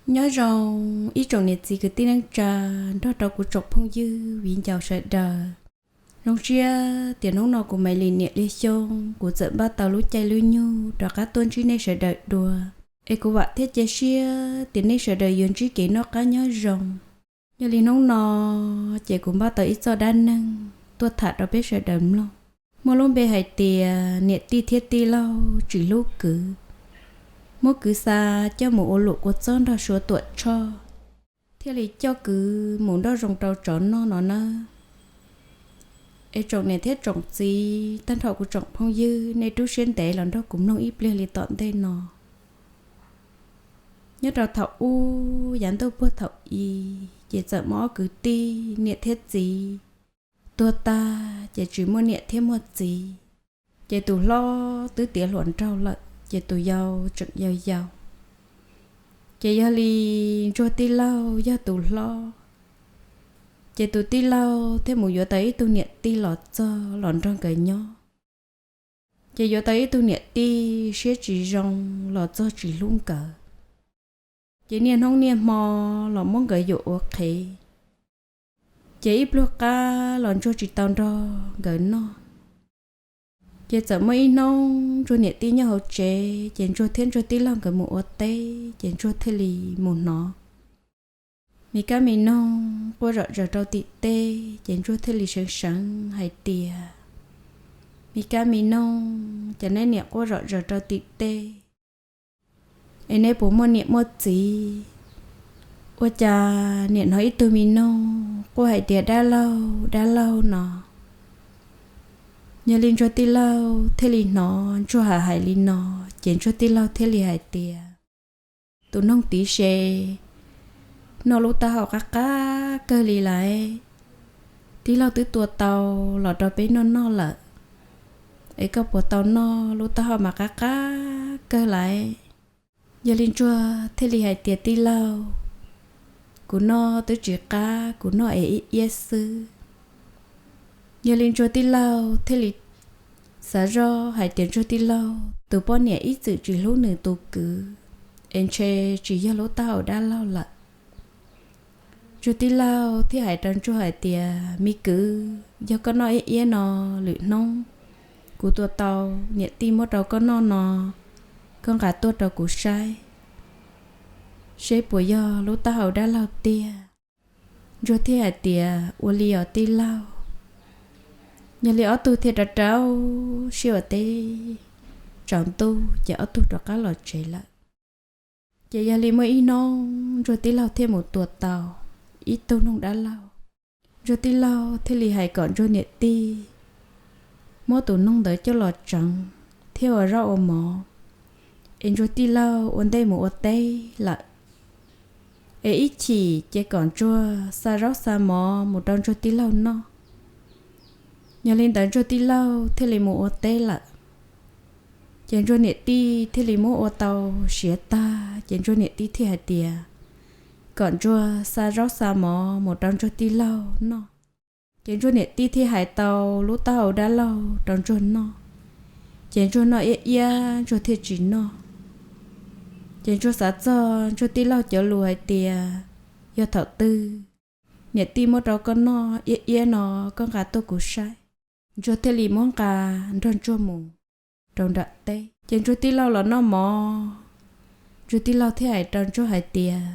Nyob zoo ib tsoom niam txiv kwv tij neej tsa nrog rau kuv tsoom phooj ywg viv ncaus sawv daws. Zoo siab tias hnub no kuv Maiv Lis niam Liaj Xyooj kuv txawm npaj tau lub caij lub nyoog rov qab tuaj ntsib nej sawv daws dua, es kuv vam thiab cia siab tias nej sawv daws yuav ntsib kev noj qab nyob zoo. Yog li hnub no ces kuv npaj tau ib txoj dab neeg tuaj tham rau peb sawv daws mloog, muaj lub npe hais tias niam tij thiab tij laug tsis hlub kwv, muab kwv xa coj mus ua luam kua txob nrog Suav Tuam Tshoj, thiaj li coj kwv mus nroj zoo rau tsov noj no nawb. Es tsoom niam thiab tsoom txiv tag nrho kuv tsoom phooj ywg, nej rub siab ntev los nrog kuv mloog ib pliag li tom ntej no. Nyob rau thaum ub yav ntuj puag thaum i, ces txawm muaj ob kwv tij niam thiab txiv tuag tag ces tsis muaj niam thiab muaj txiv. Ces tus hlob twb tiav hluas nraug lawm, ces tus yau tseem yau yau. Ces yog li ntsuag tij laug yog tus hlob, ces tus tij laug thiaj mus yuav tau ib tug niam tij los txog los nrog nkawd nyob. Ces yuav tau ib tug niam tij siab tsis zoo los txog tsis hlub nkawd. Ces niaj hnub niaj hmo los muab nkawd yuam ua qhev. Ces ib pluag qab los ntsuag tsis tau nrog nkawd noj. Ces txawm muaj ib hnub ntsuag niam tij nyob hauv tsev, ces ntsuag thiab ntsuag tij laug nkawd mus ua teb, ces ntsuag thiaj li mus hnov me kab me noog quaj zom zaws rau tim teb, ces ntsuag thiaj li seev seev hais tias, me kab me noog, cas neb niam quaj zom zaws rau tim teb? Es neb puas muaj niam muaj txiv? Ua cas niam hnov ib tug me noog quaj hais tias dab laug dab laug no? Yog li ntsuag tij laug thiaj li hnov ntsuag hais hais li no, ces ntsuag tij laug thiaj li hais tias, tus noog tid se noj lub taub hau qab qab kawg li lawm. Tij laug twb tua tau los rau peb noj noj lawm, es koj puas tau noj? Lub taub hau mas qab qab kawg lawm. Yog li ntsuag thiaj li hais tias, tij laug, kuv noj twb tsis qab, kuv noj es ib iab xwb. Yog li ntsuag tij laug thiaj li xav zoj hais tias ntsuag tij laug tus poj niam ib txwm tsis hlub nws tus kwv, es ntshe tsis yog lub taub hau dab laug lawm. Ntsuag tij laug thiaj hais rau ntsuag hais tias, me kwv, yog koj noj ib iab no, lwm hnub kuv tua tau niam tij muab rau koj noj no, koj nqa tuaj rau kuv saib, seb puas yog lub taub hau dab laug tiag. Ntsuag thiaj hais tias, ua li os tij laug. Yog li ob tug thiaj rau rau siab ua teb, tsaus ntuj ces ob tug rov qab los tsev lawm. Ces yog li muaj ib hnub ntsuag tij laug thiaj mus tua tau ib tug noog dab laug. Ntsuag tij laug thiaj li hais kom ntsuag niam tij muab tus noog ntawd coj los tseev thiab ua zaub ua mov, es ntsuag tij laug ua ntej mus ua teb lawm. Es ib chim ces kom ntsuag xa zaub xa mov mus rau ntsuag tij laug noj. Yog li ntawd ntsuag tij laug thiaj li mus ua teb lawm. Ces ntsuag niam tij thiaj li muab ua tau siav tag, ces ntsuag niam tij thiaj hais tias kom ntsuag xa zaub xa mov mus rau ntsuag tij laug noj. Ces ntsuag niam tij thiaj hais tau lub taub hau dab laug rau ntsuag noj. Ces ntsuag noj iab iab ntsuag thiaj tsis noj. Ces ntsuag xav txog ntsuag tij laug cov lus hais tias, yog thaum twg niam tij muab rau koj noj iab iab no, koj nqa tuaj kuv saib. Ntsuag thiaj li muab nqa nrog ntsuag mus rau nram teb. Ces ntsuag tij laug los noj mov, ntsuag tij laug thiaj hais rau ntsuag hais tias,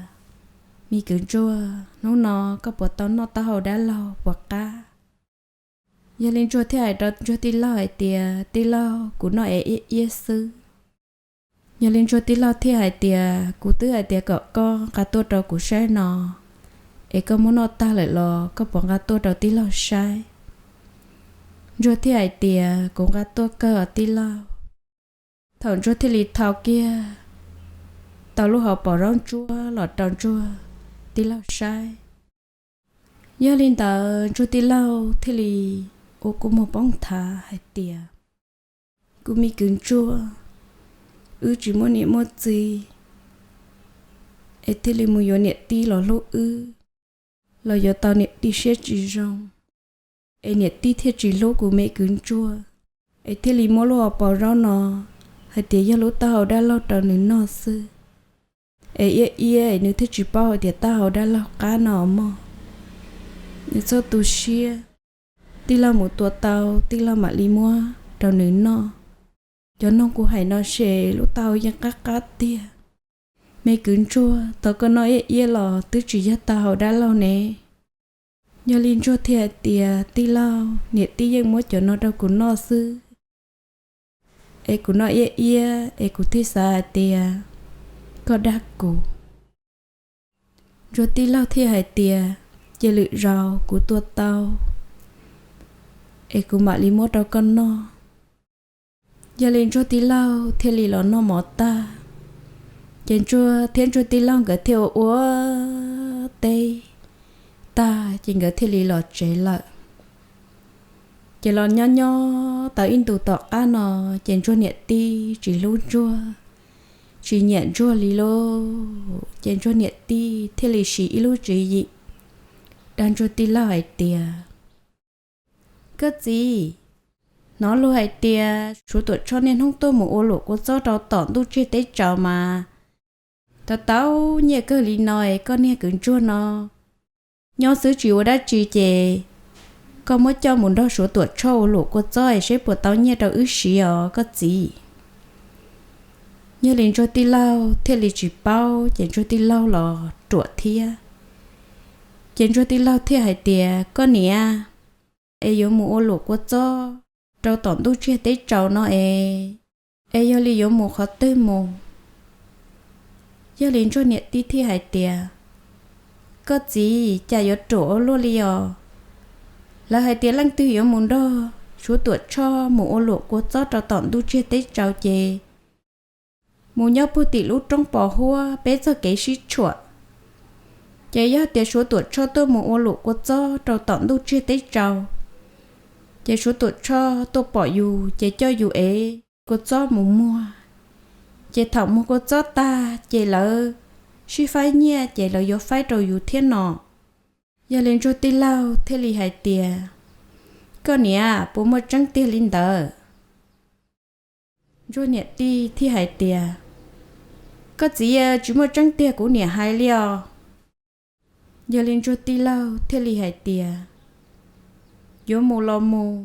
me kwv ntsuag, hnub no koj puas tau noj taub hau dab laug puas qab? Yog li ntsuag thiaj hais rau ntsuag tij laug hais tias, tij laug, kuv noj es iab iab xwb. Yog li ntsuag tij laug thiaj hais tias, kuv twb hais tias kom koj nqa tuaj rau kuv saib no, es koj muab noj tag lawm los koj puas nqa tuaj rau tij laug saib? Ntsuag thiaj hais tias, kuv nqa tuaj kawg os tij laug. Thaum ntsuag thiaj li thau kiag tau lub hauv paus zaub ntsuab los rau ntsuag tij laug saib. Yog li ntawd ntsuag tij laug thiaj li ua kua muag poob nthav hais tias, kuv me kwv ntsuag, wb tsis muaj niam muaj txiv, es thiaj li mus yuav niam tij los hlub wb, los yuav tau niam tij siab tsis zoo, es niam tij thiaj tsis hlub kuv me kwv ntsuag, es thiaj li muab lub hauv paus zaub no hais tias yog lub taub hau dab laug rau nws noj xwb. es iab iab es nws thiaj tsis paub hais tias taub hau dab laug qab no mog. Nws txhob tu siab, tij laug mus tua tau tij laug mam li muab rau nws noj. Cov noog kuv hais no ces lub taub hau yeej qab qab tiag. Me kwv ntsuag, tau koj noj iab iab los twb tsis yog taub hau dab laug ne. Yog li ntsuag thiaj hais tias tij laug, niam tij yeej muab cov no rau kuv noj xwb, es kuv noj iab iab es kuv thiaj xav hais tias koj dag kuv. Ntsuag tij laug thiaj hais tias cia lwm zaus kuv tua tau es kuv mam li muab rau koj noj. Yog li ntsuag tij laug thiaj li los noj mov tag, ces ntsuag thiab ntsuag tij laug nkawd thiaj ua ua teb tag ces nkawd thiaj li los tsev lawm. Ces los nyob nyob tau ib ntus tom qab no, ces ntsuag niam tij tsis hlub ntsuag, tsis nyiam ntsuag li lauj. Ces ntsuag niam tij thiaj li siv ib lub tswv yim dag ntsuag tij laug hais tias, koj txiv, hnov luag hais tias Suav Tuam Tshoj niaj hnub tuaj mus ua luam kua txob rau tom ntuj tsiaj teb tsaus mas, tau tau nyiaj kawg li no es koj niag kwv ntsuag no nyob xwb tsis ua dab tsi ces koj muab coj mus nrog Suav Tuam Tshoj ua luam kua txob es seb puas tau nyiaj rau wb siv os koj txiv. Yog li ntsuag tij laug thiaj li tsis paub ces ntsuag tij laug los ruam thiab. Ces ntsuag tij laug thiaj hais tias, koj niam, es yuav mus ua luam kua txob rau tom ntuj tsiaj teb tsaus no es, es yog li yuav mus qhov twg mus? Yog li ntsuag niam tij thiaj hais tias, koj txiv, cas yuav ruam ua luaj li os? Lawv hais tias leej twg yuav mus nrog Suav Tuam Tshoj mus ua luam kua txob rau tom ntuj tsiaj teb tsaus ces mus nyob puag tim lub roob Pos Huab peb txoj kev sib tshuam. Ces yog tias Suav Tuam Tshoj tuaj mus ua luam kua txob rau tom ntuj tsiaj teb tsaus, ces Suav Tuam Tshoj tuaj pom yus ces coj yus ev kua txob mus muag. Ces thaum muag kua txob tag ces lawv sib faib nyiaj ces lawv yuav faib rau yus thiab no. Yog li ntsuag tij laug thiaj li hais tias, koj niam, puas muaj tseeb tiag li ntawd? Ntsuag niam tij thiaj hais tias, koj txiv, tsis muaj tseeb tiag kuv niam hais li os. Yog li ntsuag tij laug thiaj li hais tias, yuav mus los mus.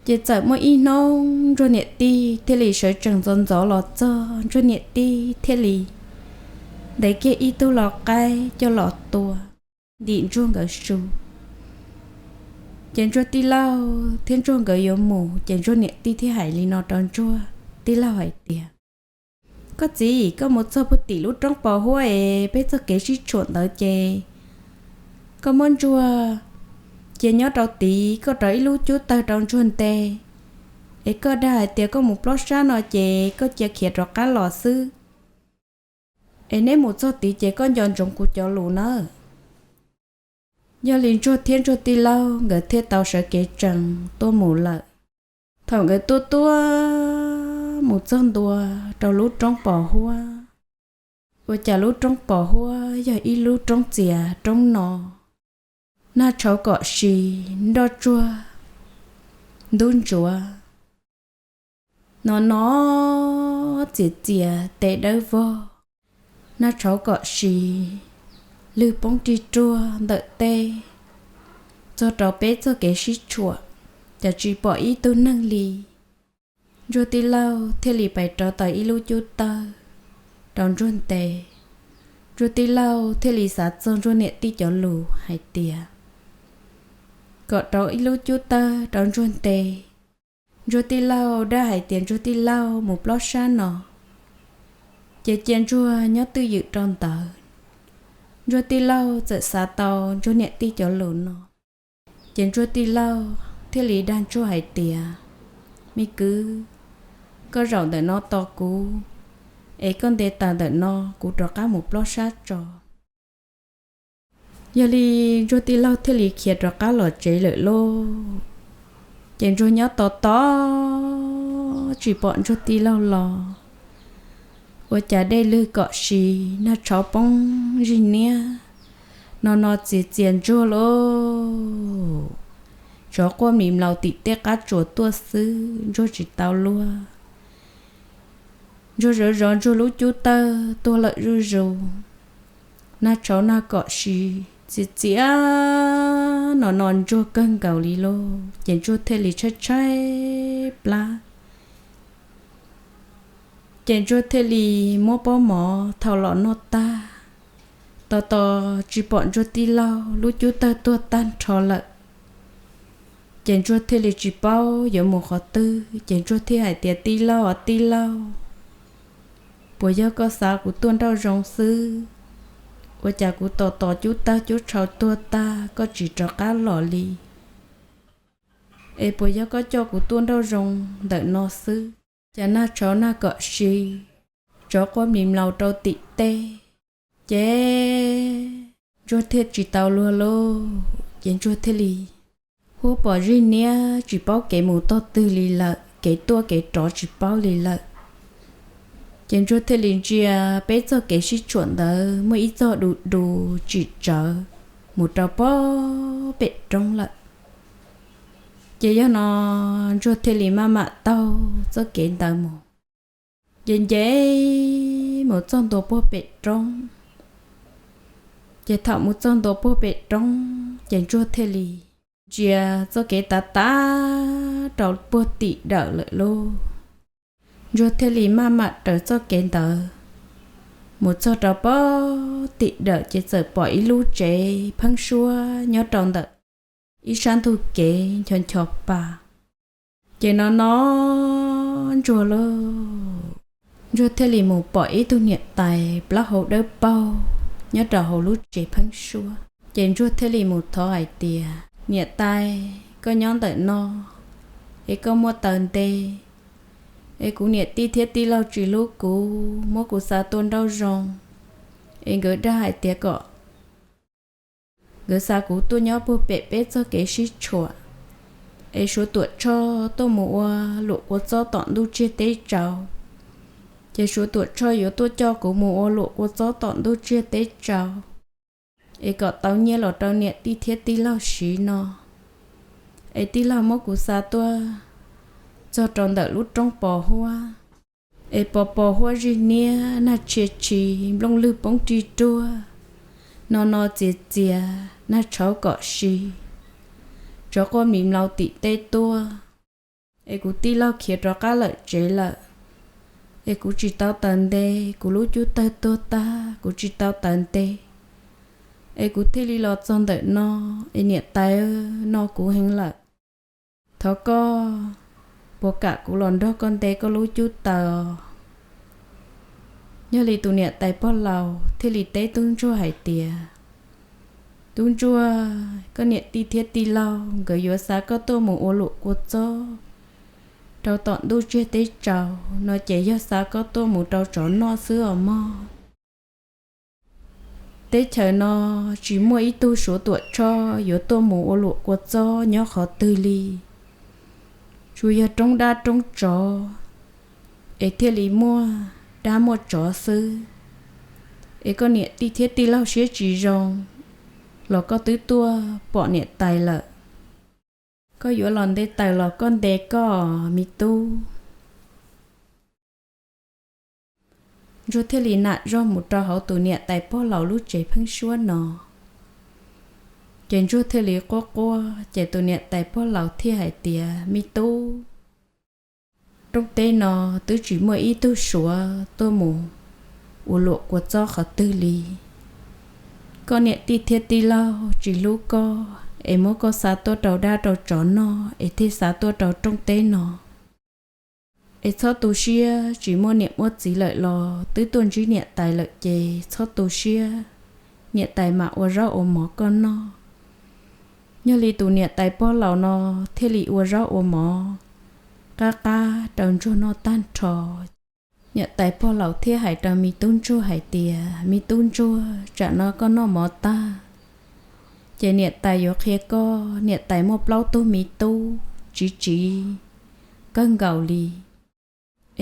Ces txawm muaj ib hnub ntsuag niam tij thiaj li sawv tsees ntxov ntxov los txog, ntsuag niam tij thiaj li ntes kiag ib tug lau qaib coj los tua ntim ntsuag nkawd su. Ces ntsuag tij laug thiab ntsuag nkawd yuav mus, ces ntsuag niam tij thiaj hais li no rau ntsuag tij laug hais tias, koj txiv, koj mus txog puag tim lub roob Pos Huab es peb txoj kev sib tshuam ntawd ces koj muab ntsuag cia nyob rau tid, koj rau ib lub cub tawg rau ntsuag nte, es koj dag hais tias koj mus plob sab no ces koj cia khiav rov qab los xwb. Es neb mus txog tid ces koj nco ntsoov kuv cov lus nawb. Yog li ntsuag thiab ntsuag tij laug nkawd thiaj tau sawv kev tsees tuaj mus lawm. Thaum nkawd tuaj tuaj mus txog ntua rau lub roob Pos Huab, ua cas lub roob Pos Huab yog ib lub roob txias roob no, nag tshauv kom si, nroj tsuag ntub ntsuav, no no txias txias tes dawb vog, nag tshauv kom si, lwg poob rig ruag ntawm teb, txog rau peb txoj kev sib tshuam, cas tsis pom ib tug neeg li. Ntsuag tij laug thiaj li pais rauv tau ib lub cub tawg rau ntsuag nte. Ntsuag tij laug thiaj li xav txog ntsuag niam tij cov lus hais tias kom rauv ib lub cub tawg rau ntsuag nte. Ntsuag tij laug dag hais tias ntsuag tij laug mus plob sab no, ces cia ntsuag nyob twj ywm rau ntawd. Ntsuag tij laug txawm xav tau ntsuag niam tij cov lus no, ces ntsuag tij laug thiaj li dag ntsuag hais tias, me kwv, koj zaum ntawm no tos kuv, es koj nte tas ntawm no kuv rov qab mus plob sab tso. Yog li ntsuag tij laug thiaj li khiav rov qab los tsev lawm lauj. Ces ntsuag nyob tos tos tsis pom ntsuag tij laug los, ua cas dej lwg kom si, nag tshauv poob zig niab, no no txias txias ntsuag lauj. Tsov quaj mlis mlaus tim tej qab tsuas tuaj xwb, ntsuag tsis tau luag. Ntsuag zov zov Ntsuag lub cub tawg tuag lawm zuj zus. Nag tshauv nag kom si, txias txias no no Ntsuag kawg nkaus li lauj, ces Ntsuag thiaj li tshaib tshaib plab. Ces Ntsuag thiaj li muab pob mov thau los noj tag, tos tos tsis pom Ntsuag tij laug, lub cub tawg tuag tag nrho lawm. Ces Ntsuag thiaj li tsis paub yuav mus qhov twg, ces Ntsuag thiaj hais tias, Tij laug os tij laug, puas yog koj xa kuv tuaj nrauj zoo xwb? Ua cas kuv tos tos cub tawg cub tshauv tuag tag koj tsis rov qab los li? Es puas yog koj coj kuv tuaj nrauj zoo ntawm no xwb? Cas nag tshauv nag kom si, tsov quaj mlis mlaus rau tim teb. Ces Ntsuag thiaj tsis tau luag lauj, ces Ntsuag thiaj li huab pom zij niab tsis paub kev mus tog twg li lawm, kev tuaj kev rov tsis paub li lawm. Ces Ntsuag thiaj li ntsia peb txoj kev sib tshuam ntawd muaj ib txoj du du tsim tsawv mus rau pog pem roob lawm. Ces yog no Ntsuag thiaj li maj mam taug txoj kev ntawd mus, ces nce mus txog ntua puag pem roob. Ces thaum mus txog ntua puag pem roob ces Ntsuag thiaj li ntsia txoj kev tav tav rau puag tim dawm lawm lauj. Ntsuag thiaj li maj mam raws txoj kev ntawd mus txog rau pog tim dawm ces txawm pom ib lub tsev pheeb suab nyob rau ntawm ib sab ntug kev ncho ncho pa. Ces no no Ntsuag lauj, Ntsuag thiaj li mus pom ib tug niam tais plaub hau dawb paug nyob rau hauv lub tsev pheeb suab. Ces Ntsuag thiaj li mus thov hais tias, Niam tais, koj nyob ntawm no es koj muaj taws nte es kuv niam tij thiab tij laug tsis hlub kuv, muab kuv xa tuaj nrauj zoo, es nkawd dag hais tias kom nkawd xa kuv tuaj nyob puag pem peb txoj kev sib tshuam, es Suav Tuam Tshoj tuaj mus ua luam kua txob tom ntuj tsiag teb tsaus. Ces Suav Tuam Tshoj yuav tuaj coj kuv mus ua luam kua txob tom ntuj tsiag teb tsaus, es kom tau nyiaj los rau niam tij thiab tij laug siv no. Es tij laug muab kuv xa tuaj txog rau ntawm lub roob pos huab, es pos pos huab zij niab nag tshia tshis nplooj lwg poob rig ruag, no no txias txias nag tshauv kom si, tsov quaj mlis mlaus tim teb tuaj. Es kuv tij laug khiav rov qab lawm tsev lawm, es kuv tsis tau taws nte, kuv lub cub tawg tuag tag kuv tsis tau taws nte. Es kuv thiaj li los txog ntawm no, es niam tais, no kuv heev lawm. Thov koj puas kam kuv los nrog koj nte koj lub cub taws os? Yog li tus niam tais pog laus thiaj li teb tub ntsuag hais tias, Tub ntsuag, koj niam tij thiab tij laug nkawd yuav xa koj tuaj mus ua luam kua txob rau tom ntuj tsiag teb tsaus no ces yog xa koj tuaj mus rau tsov noj xwb os mog. Teb chaws no tsis muaj ib tug Suav Tuam Tshoj yuav tuaj mus ua luam kua txob nyob qhov twg li. Tsuas yog roob dab roob tsov es thiaj li muaj dab muaj tsov xwb. Es koj niam tij thiab tij laug siab tsis zoo los koj twb tuaj pom niam tais lawm. Koj yuav los nte taws los koj nte koj, me tub. Ntsuag thiaj li nam zog mus rau hauv tus niam tais pog laus lub tsev pheeb suab no. Ces Ntsuag thiaj li quaj quaj, ces tus niam tais pog laus thiaj hais tias, Me tub, rooj teb no twb tsis muaj ib tug Suav tuaj mus ua luam kua txob qhov twg li. Koj niam tij thiab tij laug tsis hlub koj es muab koj xa tuaj rau dab rau tsov noj es thiaj xa tuaj rau rooj teb no. Es txhob tu siab, tsis muaj niam muaj txiv lawm los twb tuaj ntsib niam tais lawm ces txhob tu siab, niam tais mam ua zaub ua mov koj noj. Yog li tus niam tais pog laus no thiaj li ua zaub ua mov qab qab rau Ntsuag noj tag nrho. Niam tais pog laus thiaj hais rau me tub Ntsuag hais tias, Me tub Ntsuag, tsam no koj noj mov tag ces niam tais yuav qhia koj, niam tais muaj plaub tug me tub tsiv tsiv kawg nkaus li.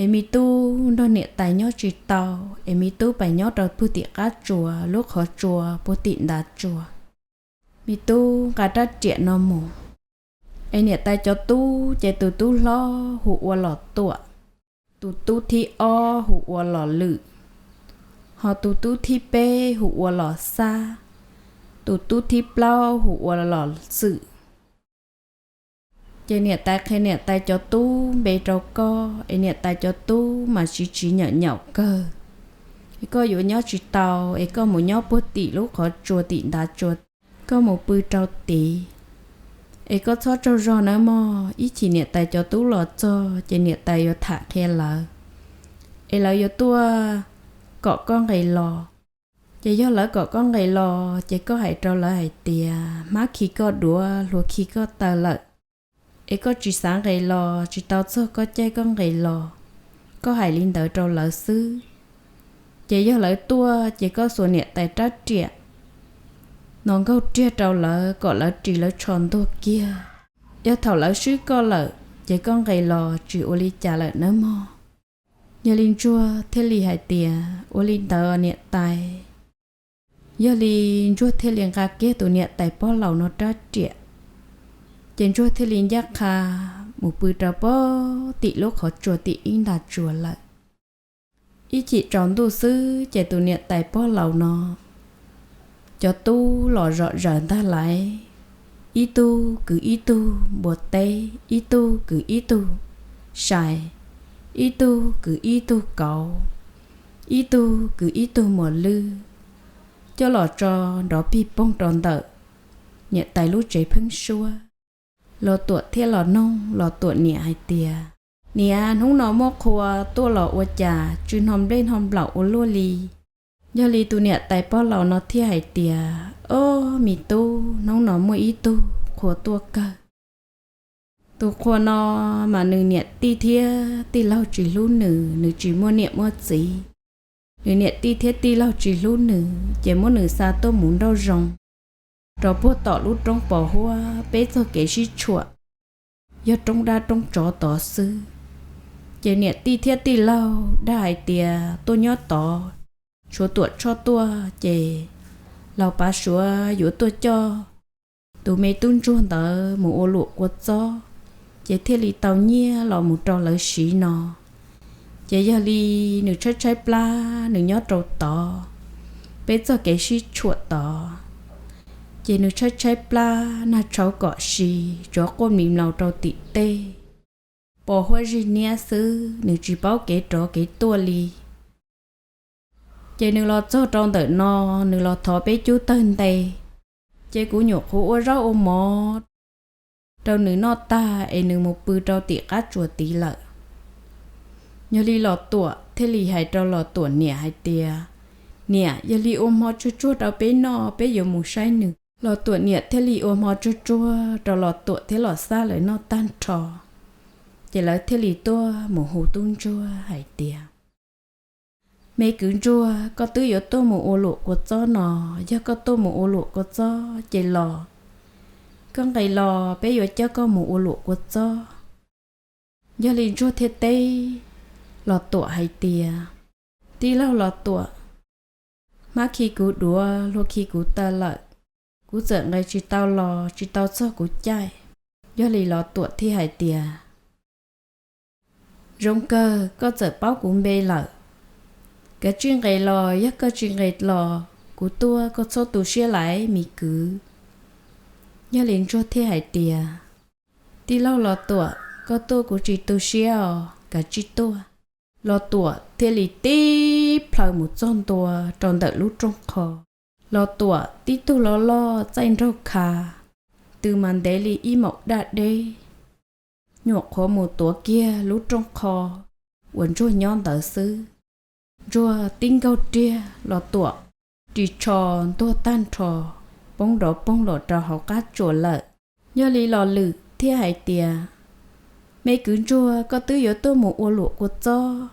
Es me tub nrog niam tais nyob tsis tau, es me tub pais nyob rau puag tim qab tsuas lub qhov tsua puag tim ntav tsua. Me tub nqa rab riam no mus. Es niam tais cov tub ces tus tub hlob hu ua Los Tuam, Tus tub thib ob hu ua Los Lwm, ho tus tub thib peb hu ua Los Xab, tus tub thib plaub hu ua Los Xwm. Ces niam tais qhia niam tais cov tub npe rau koj, es niam tais cov tub mas siv tsiv nyaum nyaum kawg, es koj yuav nyob tsis tau, es koj mus nyob puag tim lub qhov tsua tim ntav tsua, koj mus pw rau tid, es koj txhob tsaug zog nawb mog, ib chim niam tais cov tub los txog ces niam tais yuav tham qhia lawv, es lawv yuav tuaj kom koj nqis los. Ces yog lawv kom koj nqis los ces koj hais rau lawv hais tias hmab khi koj duav, hluas khi koj taw lawm, es koj tsis xav nqis los, tsis tau txog koj caij koj nqis los. Koj hais li ntawd rau lawv xwb. Ces yog lawv tuaj ces koj xuas niam tais rab riam no nkaug riag rau lawv kom lawv ris lawv tsho ntuag kiag. Yog thaum lawv swb koj lawm ces koj nqis los tsis ua li cas lawm nawb mog. Yog li Ntsuag thiaj li hais tias ua li ntawd niam tais. Yog li Ntsuag thiaj li nqa kiag tus niam tais pog laus no rab riam, ces Ntsuag thiaj li ncaj qha mus pw rau puag tim lub qhov tsua tim ib nta tsua lawm. Ib chim tsaus ntuj xwb ces tus niam tais pog laus no cov tub los zom zaws ntag lauj. Ib tug kwv ib tug npua teb, ib tug kwv ib tug sai, ib tug kwv ib tug kauv, ib tug kwv ib tug muas lwj, coj los tso nrov pig poog rau ntawm niam tais lub tsev pheeb suab. Los Tuam thiaj los noog Los Tuam niam hais tias, niam, hnub no muaj qhua tuaj los ua cas tsw hno nplej hno nplaum ua luaj li? Yog li tus niam tais pog laus no thiaj hais tias, ob, me tub, hnub no muaj ib tug qhua tuaj kawg. Tus qhua no mas nws niam tij thiab tij laug tsis hlub nws, nws tsis muaj niam muaj txiv. Nws niam tij thiab tij laug tsis hlub nws ces muab nws xa tuaj mus nrauj zoo rau puag tom lub roob pos huab peb txoj kev sib tshuam, yog roob dab roob tsov tod xwb. Ces niam tij thiab tij laug dag hais tias tuaj nyob tod, tshuav Tuam Tshoj tuaj ces laus Pav Suav yuav tuaj coj tus me tub Ntsuag ntawd mus ua luam kua txob, ces thiaj li tau nyiaj los mus rau lawv siv no. Ces yog li nws tshaib tshaib plab, nws nyob rau tod, peb txoj kev sib tshuam tod, ces nws tshaib tshaib plab nag tshauv kom si, tsuav quaj mlis mlaus rau tim tej, pos huab zig niab xwb, nws tsis paub kev rov kev tuaj li. Ces nws los txog rau ntawm no, nws los thov peb cub tawg nte, ces kuv nyuam qhuav ua zaub ua mov rau nws noj tag es nws mus pw rau tim qab tsuas tid lawm. Yog li Los Tuam thiaj li hais rau Los Tuam niam hais tias, niam, yog li ua hmo tsuag tsuag rau peb noj, peb yuav mus saib nws. Los Tuam niam thiaj li ua hmo tsuag tsuag rau Los Tuam thiab Los Xab lawv noj tag nrho, ces lawv thiaj li tuaj mus hu tub Ntsuag hais tias, me kwv Ntsuag, koj twb yuav tuaj mus ua luam kua txob no, yog koj tuaj mus ua luam kua txob ces los, koj nqis los peb yuav coj koj mus ua luam kua txob. Yog li Ntsuag thiaj teb Los Tuam hais tias, tij laug Los Tuam, hmab khi kuv duav, hlua khi kuv taw lawm, kuv txawm nqis tsis tau los tsis tau txog kuv caij. Yog li Los Tuam thiaj hais tias, zoo kawg, koj txawm paub kuv npe lawm. Kav tsij nqis los, yog koj tsis nqis los kuv tuaj koj txhob tu siab lauj me kwv. Yog li Ntsuag thiaj hais tias, tij laug Los Tuam, koj tuaj kuv tsis tu siab os, kav tsij tuaj. Los Tuam thiaj li tib plhaw mus txog ntua rau ntawm lub rooj qho. Los Tuam tib tug loj loj txaij nraug kha, tw mas ntev li ib maum daj deb, nyuam qhuav mus tuav kiag lub rooj qho uas Ntsuag nyob ntawd xwb. Ntsuag tib nkaug riag, Los Tuam ris tsho ntuag tag nrho, poob nrov poog los rau hauv qab tsuas lawm. Yog li Los Lwm thiaj hais tias, me kwv Ntsuag, koj twb yuav tuaj mus ua luam kua txob,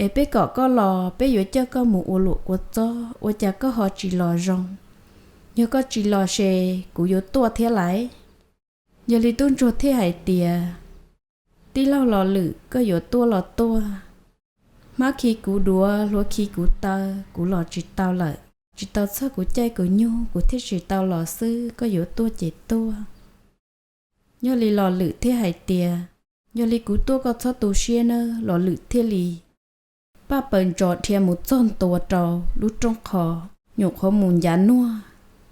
es peb kom koj los peb yuav coj koj mus ua luam kua txob, ua cas koj ho tsis los zoo? Yog koj tsis los ces kuv yuav tuaj thiab lauj. Yog li tub Ntsuag thiaj hais tias, tij laug Los Lwm, koj yuav tuaj los tuaj, hmab khi kuv duav, hlua khi kuv taw, kuv los tsis tau lawm, tsis tau txog kuv caij kuv nyoog kuv thiaj tsis tau los xwb, koj yuav tuaj ces tuaj. Yog li Los Lwm thiaj hais tias, Yog li kuv tuaj koj txhob tu siab nawb. Los Lwm thiaj li paj paws ntso dhia mus txog ntua rau lub rooj qho, nyuam qhuav mus ncav nuag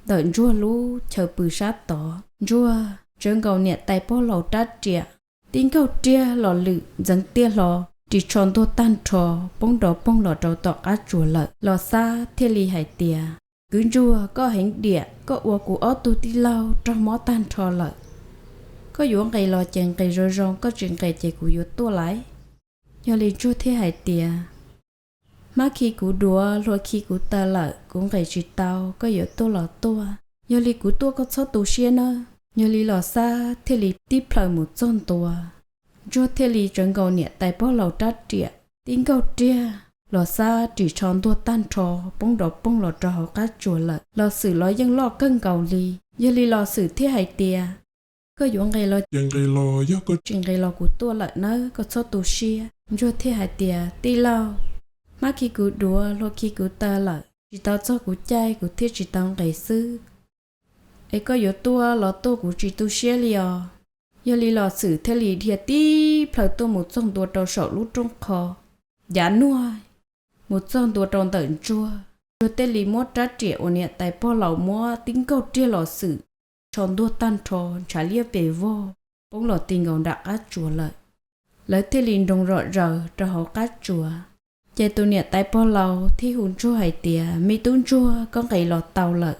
ntawm Ntsuag lub chaw pw sab tod. Ntsuag tsawv nkaus niam tais pog laus rab riam, tib nkaug riag Los Lwm ntxeev tiaj hlo, ris tsho ntuag tag nrho, poob nrov poog los rau tom qab tsuas lawm. Los Xab thiaj li hais tias, Kwv Ntsuag, koj heev diam, koj ua kuv ob tug tij laug raug mob tag nrho lawm. Koj yuav nqis los ces nqis zoo zoo, koj tsis nqis ces kuv yuav tuaj lais. Yog li Ntsuag thiaj hais tias, Hmab khi kuv duav, hlua khi kuv taw lawm, kuv nqis tsis tau, koj yuav tuaj los tuaj. Yog li kuv tuaj koj txhob tu siab nawb. Yog li Los Xab thiaj li tib plhaw mus txog ntua. Ntsuag thiaj li tsawv nkaus niam tais pog laus rab riam, tib nkaug riag, Los Xab ris tsho ntuag tag nrho, poob nrov poog los rau hauv qab tsuas lawm. Los Xwm los yeej loj kawg nkaus li. Yog li Los Xwm thiaj hais tias, Koj yuav nqis los ces nqis los, yog koj tsis nqis los kuv tuaj lawm nawb, koj txhob tu siab. Ntsuag thiaj hais tias, Tij laug, hmab khi kuv duav, hlua khi kuv taw lawm, tsis tau txog kuv caij kuv thiaj tsis tau nqis xwb. Es koj yuav tuaj los tuaj, kuv tsis tu siab li os. Yog li Los Xwm thiaj li dhia tib plhaw tuaj mus txog ntua rau saum lub rooj qho, ncav nuag mus txog ntua rau ntawm Ntsuag. Ntsuag thiaj li muab rab riam uas niam tais pog laus muab tib nkaug riag Los Xwm, tsho ntuag tag nrho, ntshav liab pes vog, poob los ti nkaus nram qab tsuas lawm. Lawv thiaj li nroo zom zaws rau hauv qab tsuas. Ces tus niam tais pog laus thiaj hu Ntsuag hais tias, Me tub Ntsuag, koj nqis los tau lawm.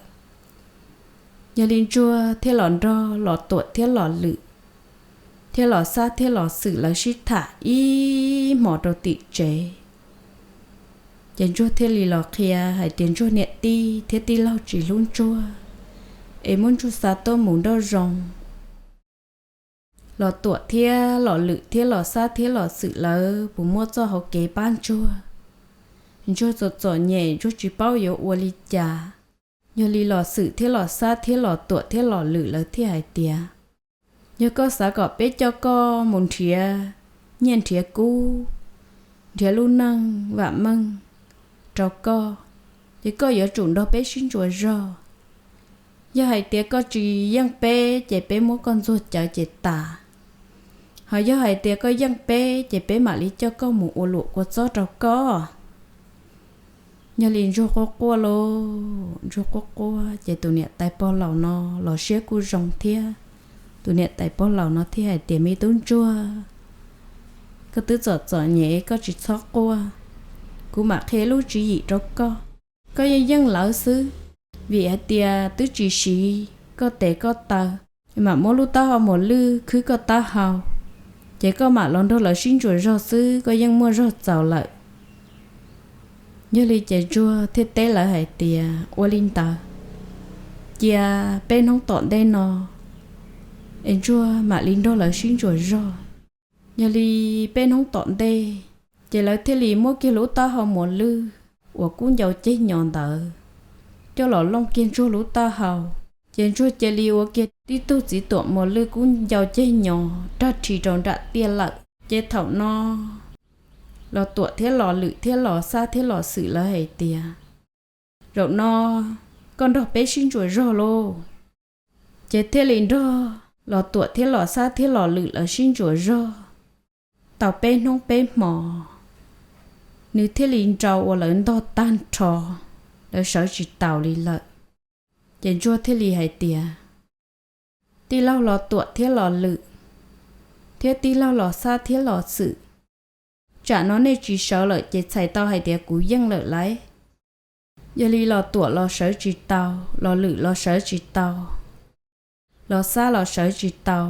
Yog li Ntsuag thiaj los nrog Los Tuam thiab Los Lwm thiab Los Xab thiab Los Xwm lawv sib tham ib hmos rau tim tsev. Ces Ntsuag thiaj li los qhia hais tias Ntsuag niam tij thiab tij laug tsis hlub Ntsuag, es muab Ntsuag xa tuaj mus nraum zoov. Los Tuam thiab Los Lwm thiab Los Xab thiab Los Xwm lawv puas muaj txoj hauv kev pab Ntsuag. Ntsuag txom txom nyem, Ntsuag tsis paub yuav ua li cas. Yog li Los Xwm thiab Los Xab thiab Los Tuam thiab Los Lwm lawv thiaj hais tias, Yog koj xav kom peb coj koj mus nrhiav nyiaj nrhiav kub, nrhiav lub neej vam meej rau koj, ces koj yuav tsum nrog peb sib ntsuas zog. Yog hais tias koj tsis yeej peb ces peb muab koj ntxuag cawv ces tas. Ho yog hais tias koj yeej peb ces peb mam li coj koj mus ua luam kua txob rau koj. Yog li Ntsuag quaj quaj lauj, Ntsuag quaj quaj ces tus niam tais pog laus no los siab kuj zoo thiab. Tus niam tais pog laus no thiaj hais tias, Me tub Ntsuag, koj twb txom txom nyem, koj tsis txhob quaj. Kuv mam qhia lub tswv yim rau koj. Koj yeej yeej lawv xwb, vim hais tias twb tsis siv koj tes koj taw, mam muab lub taub hau muas lwj khwb koj taub hau, ces koj mam los nrog lawv sib ntsuas zog xwb, koj yeej muaj zog txaus lawm. Yog li ces Ntsuag thiaj teb lawv hais tias, Ua li ntawd, cia peb hnub tom ntej no es Ntsuag mam li nrog lawv sib ntsuas zog. Yog li peb hnub tom ntej, ces lawv thiaj li muab kiag lub taub hau muas lwj uas kub ncau ceg nyos ntawd coj los looj kiag Ntsuag lub taub hau. Ces Ntsuag cia li ua kiag tib tug txiv tuam muas lwj kub ncau ceg nyos rag rhi rau nram tiaj lawm. Ces thaum no Los Tuam thiab Los Lwm thiab Los Xab thiab Los Xwm lawv hais tias, Zaum no koj nrog peb sib ntsuas zog lauj. Ces thiaj li nrog Los Tuam thiab Los Xab thiab Los Lwm lawv sib ntsuas zog tau peb hnub peb hmo, nws thiaj li nrau ua lawv ntog tag nrho, lawv sawv tsis taus li lawm. Ces Ntsuag thiaj li hais tias, Tij laug Los Tuam thiab Los Lwm, thiab tij laug Los Xab thiab Los Xwm, tsam no nej tsis sawv lawm ces txhais tau hais tias kuv yeej lawm lauj. Yog li Los Tuam los sawv tsis tau, Los Lwm los sawv tsis tau, Los Xab los sawv tsis tau,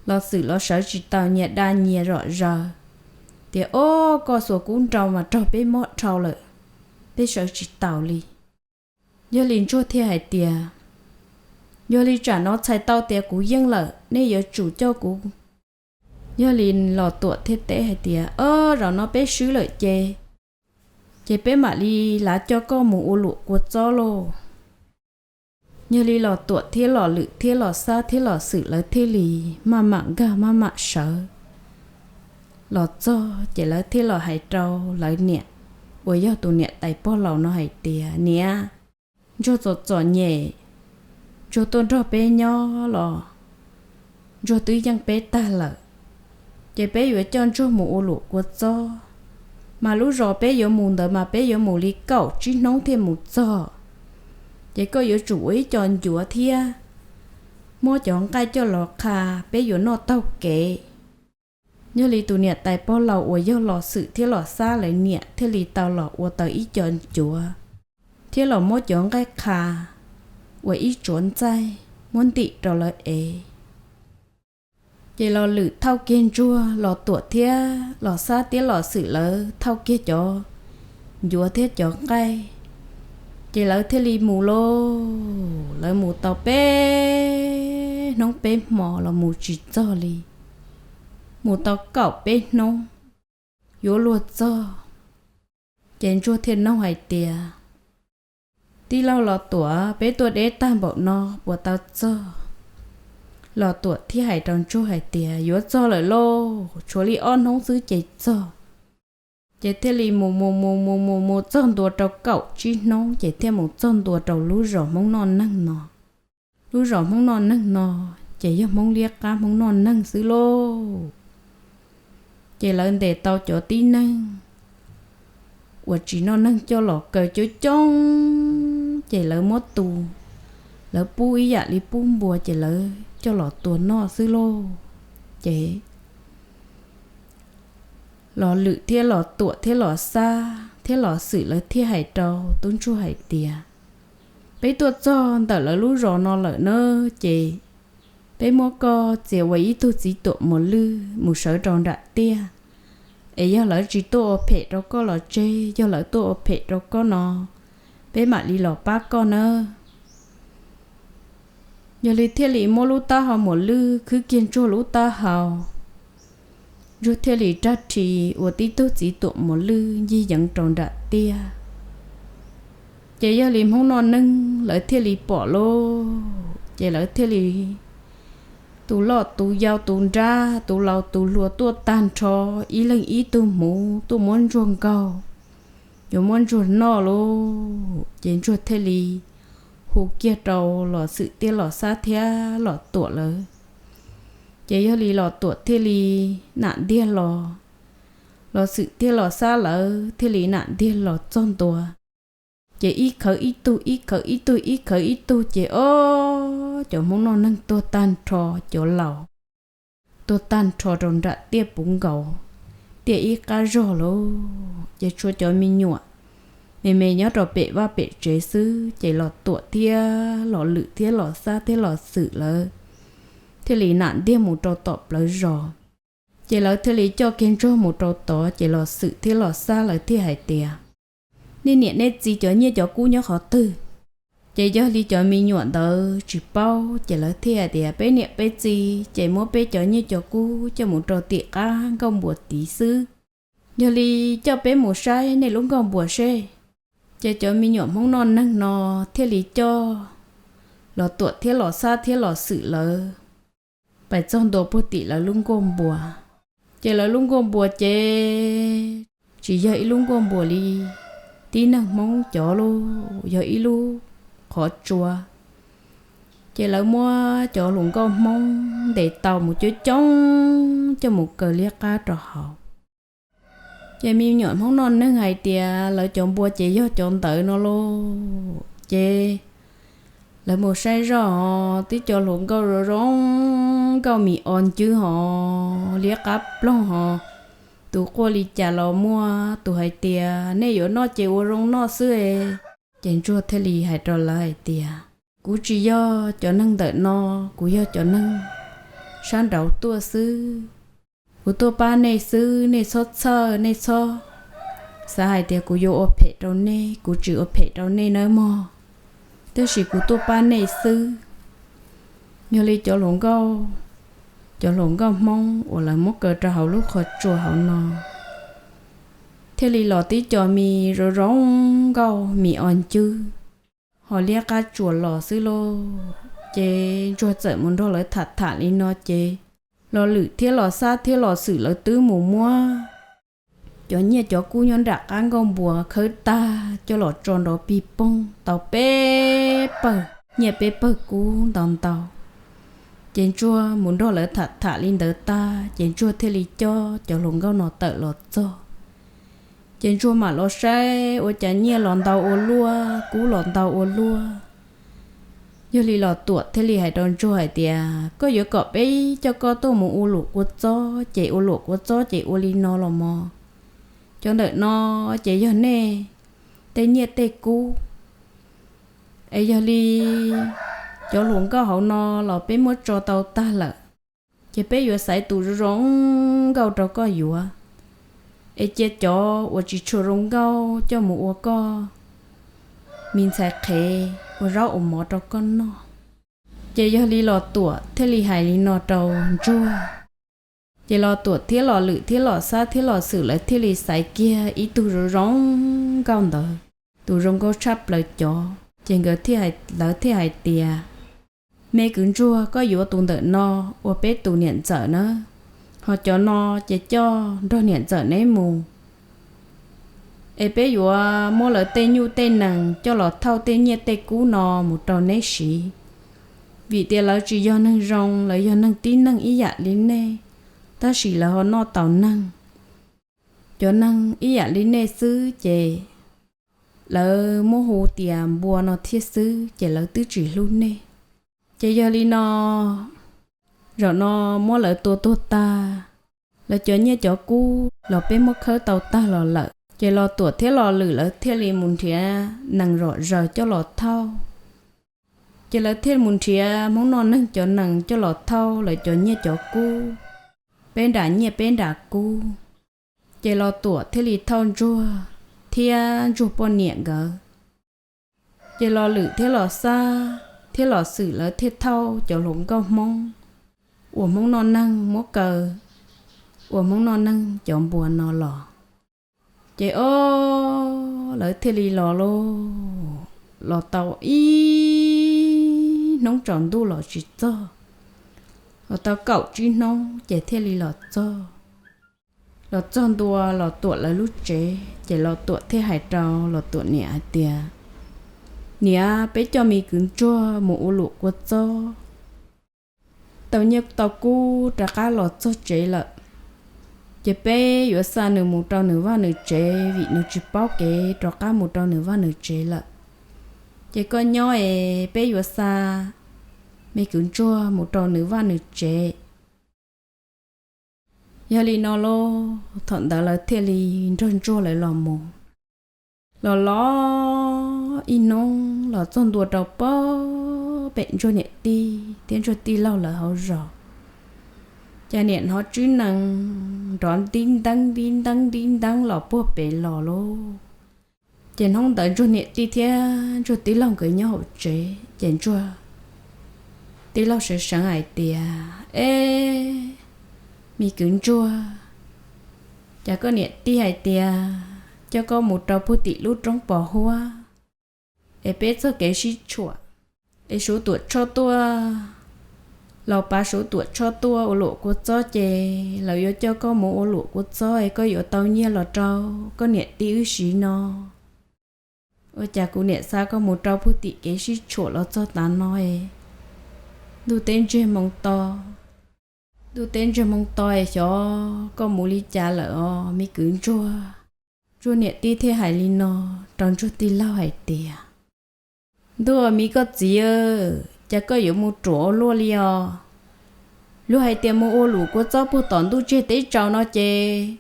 Los Xwm los sawv tsis tau, nyias dag nyias zom zaws tias, Ob, koj xuas kub nrau mas raug peb mob dhau lawm, peb sawv tsis taus li. Yog li Ntsuag thiaj hais tias, Yog li tsam no txhais tau tias kuv yeej lawm, nej yuav tsum coj kuv. Yog li Los Tuam thiaj teb hais tias, Ob, zaum no peb swb lawm ces, ces peb mam li lav coj koj mus ua luam kua txob lauj. Yog li Los Tuam thiab Los Lwm thiab Los Xab thiab Los Xwm lawv thiaj li maj mam nkag maj mam sawv los txog, ces lawv thiaj los hais rau lawv niam uas yog tus niam tais pog laus no hais tias, Niam, Ntsuag txom txom nyem, Ntsuag tuaj nrog peb nyob los Ntsuag twb yeej peb tag lawm. Ces peb yuav coj Ntsuag mus ua luam kua txob, mas lub zos peb yuav mus ntawd mas peb yuav mus li kaum tsib hnub thiaj mus txog. Ces koj yuav tsum ua ib co ncuav thiab muab cov nqaij coj los qha, peb yuav noj taug kev. Yog li tus niam tais pog laus uas yog Los Xwm thiab Los Xab lawv niam thiaj li tau los ua tau ib co ncuav thiab los muab cov nqaij qha ua ib tsuav ntxaij muab ntim rau lawv ev. Ces Los Lwm thauj kiag Ntsuag, Los Tuam thiab Los Xab thiab Los Xwm lawv thauj kiag cov ncuav thiab cov nqaij, ces lawv thiaj li mus lauj. Lawv mus tau peb hnub peb hmo los mus tsis txog li, mus tau kaum peb hnub yuav luag txog. Ces Ntsuag thiaj nug hais tias, Tij laug Los Tuam, peb tuaj deb tag npaum no puas tau txog? Los Tuam thiaj hais rau Ntsuag hais tias, Yuav txog lawm lauj, tshuav li ob hnub xwb ces txog. Ces thiaj li mus mus mus mus mus mus txog ntua rau kaum tsib hnub ces thiaj mus txog ntua rau lub zos Hmoob noj neeg no. Lub zos Hmoob noj neeg no ces yog Hmoob liab qab Hmoob noj neeg xwb lauj. Ces lawv ntes tau cov tib neeg uas tsis noj neeg coj los kaw coob coob, ces lawv muab tu, lawv pub ib yam li pub npua ces lawv coj los tua noj xwb lauj. Ces Los Lwm thiab Los Tuam thiab Los Xab thiab Los Xwm lawv thiaj hais rau tub Ntsuag hais tias, Peb tuaj txog ntawm lawv lub zos no lawm na, ces peb muab koj txiav ua ib tug txiv tuam muas lwj mus sawv rau nram tiaj, es yog lawv tsis tuaj ua phem rau koj los tseg, yog lawv tuaj ua phem rau koj no, peb mam li los pab koj nawb. Yog li thiaj li muab lub taub hau muas lwj khwb kiag Ntsuag lub taub hau, Ntsuag thiaj li rag rhi ua tib tug txiv tuam muas lwj ncig yeev rau nram tiaj. Ces yog li Hmoob noj neeg lawv thiaj li pom lauj, ces lawv thiaj li tus loj tus yau tus nrab tus laus tus hluas tuaj tag nrho, ib leeg ib tug hmuv tuaj muab Ntsuag nkaug, yuav muab Ntsuag noj lauj. Ces Ntsuag thiaj li hu kiag rau Los Xwm thiab Los Xab thiab Los Tuam lawv. Ces yog li Los Tuam thiaj li nam ntiag los, Los Xwm thiab Los Xab lawv thiaj li nam ntiag los txog ntua. Ces ib khawv ib tug, ib khawv ib tug, ib khawv ib tug, ces ob cov Hmoob noj neeg tuag tag nrho, cov laus tuag tag nrho rau nram tiaj puv nkaus tiaj ib qab zog lauj. Ces tshuav cov me nyuam me me nyob rau pem vaj pem tsev xwb, ces Los Tuam thiab Los Lwm thiab Los Xab thiab Los Xwm lawv thiaj li nam ntiag mus rau tom plawv zos. Ces lawv thiaj li coj kiag Ntsuag mus rau tod, ces Los Xwm thiab Los Xab lawv thiaj hais tias, Nej niam nej txiv cov nyiaj cov kub nyob qhov twg? Ces yog li cov me nyuam ntawd tsis paub, ces lawv thiaj hais tias, Peb niam peb txiv ces muab peb cov nyiaj cov kub coj mus rau tim qab nkauj npuas tid xwb. Yog li coj peb mus saib nej lub nkauj npuas seb. Ces cov me nyuam Hmoob noj neeg no thiaj li coj Los Tuam thiab Los Xab thiab Los Xwm lawv pais txog ntua puag tim lawv lub nkauj npuas. Ces lawv lub nkauj npuas ces tsis yog ib lub nkauj npuas li tib neeg Hmoob cov lauj, yog ib lub qhov tsua. Ces lawv muab cov hluas nkauj Hmoob ntes tau mus coob coob coj mus kaw liab qab rau hauv. Ces me nyuam Hmoob noj neeg hais tias, Lawv cov npua ces yog cov ntawd no lauj. Ces lawv mus saib zoj, tib co hluas nkauj zoo zoo nkauj mis o ncwb hos liab qab ploog hos, tus quaj li cas los muaj, tus hais tias, Nej yuav noj ces ua zoo noj xwb. Ces Ntsuag thiaj li hais rau lawv hais tias, Kuv tsis yog cov neeg ntawm no, kuv yog cov neeg sab nraud tuaj xwb. Kuv tuaj pab nej xwb, nej txhob txhawj, nej txhob xav hais tias kuv yuav ua phem rau nej, kuv tsis ua phem rau nej nawb mog, tab sis kuv tuaj pab nej xwb. Yog li cov hluas nkauj, cov hluas nkauj Hmoob uas lawv muab kaw rau hauv lub qhov tsua hauv no thiaj li los tib co me zoo zoo nkauj mis o ncwb hos liab qab tsuas los xwb lauj. Ces Ntsuag txawm mus nrog lawv tham tham li no ces Los Lwm thiab Los Xab thiab Los Xwm lawv twb mus muab cov nyiaj cov kub nyob nram qab nkauj npuas khawb tag coj los tso nrov pig poog tau peb pawg nyiaj peb pawg kub ntau ntau. Ces ntsuag mus nrog lawv tham tham li ntawd tag ces ntsuag thiaj li coj cov hluas nkauj no tawm los txog. Ces ntsuag mam los saib ua cas nyiaj los ntau ua luaj, kub los ntau ua luaj. Yog li Los Tuam thiaj li hais rau ntsuag hais tias, koj yuav kom peb coj koj tuaj mus ua luam kua txob ces ua luam kua txob ces ua li no los mog. Cov ntawm no ces yog nej tej nyiaj tej kub, es yog li cov hluas nkauj hauv no los peb muab tso tau tag lawm, ces peb yuav xaiv tus zoo zoo nkauj rau koj yuav, es cia cov uas tsis tshua zoo nkauj coj mus ua koj me ntxhais qhev ua zaub ua mov rau koj noj. Ces yog li Los Tuam thiaj li hais li no rau ntsuag. Ces Los Tuam thiab Los Lwm thiab Los Xab thiab Los Xwm lawv thiaj li xaiv kiag ib tug zoo zoo nkauj ntawd, tus zoo nkauj tshaj plaws cov. Ces nkawd, lawv thiaj hais tias, me kwv ntsuag, koj yuav tus ntawm no ua peb tus niam ntxawm na, ho cov no ces coj nrog niam ntxawm neb mus, es peb yuav muab lawv tej nyuj tej nees coj los thauj tej nyiaj tej kub no mus rau neb siv. Vim tias lawv tsis yog neeg zoo, lawv yog neeg tib neeg ib yam li nej, tab sis lawv ho noj tau neeg. Cov neeg ib yam li nej xwb ces lawv muab hu tias npua no thiab xwb, ces lawv twb tsis hlub nej. Ces yog li no, zaum no muab lawv tua tuag tag, lawv cov nyiaj cov kub los peb muab khawb tau tag los lawm. Ces Los Tuam thiab Los Lwm lawv thiaj li mus nrhiav nees zom zaws coj los thauj. Ces lawv thiaj mus nrhiav Hmoob noj neeg cov nees coj los thauj lawv cov nyiaj cov kub, peb nram nyiaj peb nram kub. Ces Los Tuam thiaj li thauj ntsuag thiab ntsuag poj niam nkawd. Ces Los Lwm thiab Los Xab thiab Los Xwm lawv thiaj thauj cov hluas nkauj Hmoob uas Hmoob noj neeg muab kaw ua Hmoob noj neeg cov npua no los. Ces o, lawv thiaj li los lauj, los tau ib hnub tsaus ntuj los tsis txog, los tau kaum tsib hnub ces thiaj li los txog. Los txog ntua Los Tuam lawv lub tsev, ces Los Tuam thiaj hais rau Los Tuam niam hais tias, niam, peb coj me kwv ntsuag mus ua luam kua txob tau nyiaj tau kub rov qab los txog tsev lawm. Ces peb yuav xa nws mus rau nws vaj nws tsev vim nws tsis paub kev rov qab mus rau nws vaj nws tsev lawm. Ces koj nyob es peb yuav xa me kwv ntsuag mus rau nws vaj nws tsev. Yog li no lauj, thaum ntawd lawv thiaj li nrog ntsuag lawv los mus. Los los ib hnub los txog ntua rau pem ntsuag niam tij thiab ntsuag tij laug lawv hauv zos, cas niam hnov tswb nees nrov ntib nteeb ntib nteeb ntib nteeb los puag pem los lauj. Ces hnub ntawd ntsuag niam tij thiab ntsuag tij laug nkawd nyob hauv tsev, ces ntsuag tij laug sawv seev hais tias, eb, me kwv ntsuag, cas koj niam tij hais tias coj koj mus rau puag tim lub roob pos huab es peb txoj kev sib tshuam, es Suav Tuam Tshoj tuaj, Laus Pav Suav Tuam Tshoj tuaj ua luam kua txob ces lawv yuav coj koj mus ua luam kua txob es koj yuav tau nyiaj los rau koj niam tij wb siv no. Ua cas kuv niam xa koj mus rau puag tim kev sib tshuam los txog tav no es ntuj teb ntsiag hmoo to, ntuj teb ntsiag hmoo to es xyov koj mus li cas lawm os me kwv ntsuag. Ntsuag niam tij thiaj hais li no rau ntsuag tij laug hais tias, ntuj, me koj txiv, cas koj yuav mus ruam ua luaj li os? Luag hais tias mus ua luam kua txob puag tom ntuj teb tsaus no ces